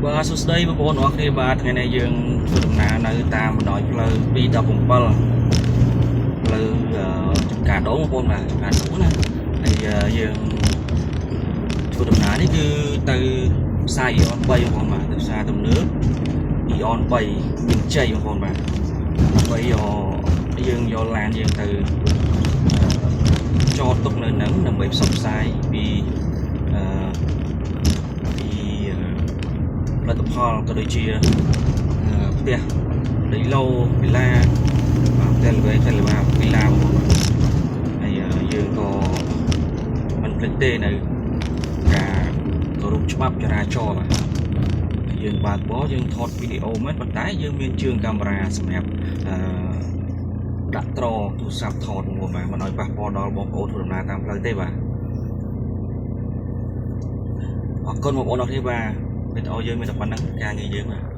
បាទសួស្តីបងប្អូនអរគ្នាបាទថ្ងៃនេះយើងធ្វើដំណើរនៅតាមបណ្ដោយផ្លូវ217ផ្លូវអឺចំការដូងបងប្អូនបាទចំការដូងណាហើយអឺយើងធ្វើដំណើរនេះគឺទៅផ្សារ AEON 3បងប្អូនបាទទៅផ្សារទំនើប AEON 3មានជ័យបងប្អូនបាទដើម្បីយើងយកឡានយើងទៅចតទុកនៅហ្នឹងដើម្បីផ្សព្វផ្សាយពីអឺពីអឺ ផលិតផលក៏ដូចជាអឺផ្ទះដីឡូវីឡាបាទផ្ទះល្វែងផ្ទះល្បាវីឡាបងប្អូនហើយអឺយើងក៏មិនភ្លេចទេនៅការគោរពច្បាប់ចរាចរណ៍បាទយើងបើកបរយើងថតវីដេអូមែនប៉ុន្តែយើងមានជើងកាមេរ៉ាសម្រាប់អឺដាក់ត្រទូរស័ព្ទថតបងប្អូនបាទមិនឲ្យប៉ះពាល់ដល់បងប្អូនធ្វើដំណើរតាមផ្លូវទេបាទអរគុណបងប្អូនអរគ្នាបាទវីដេអូយើងមានតែប៉ុណ្ណឹងការងារយើងបាទ។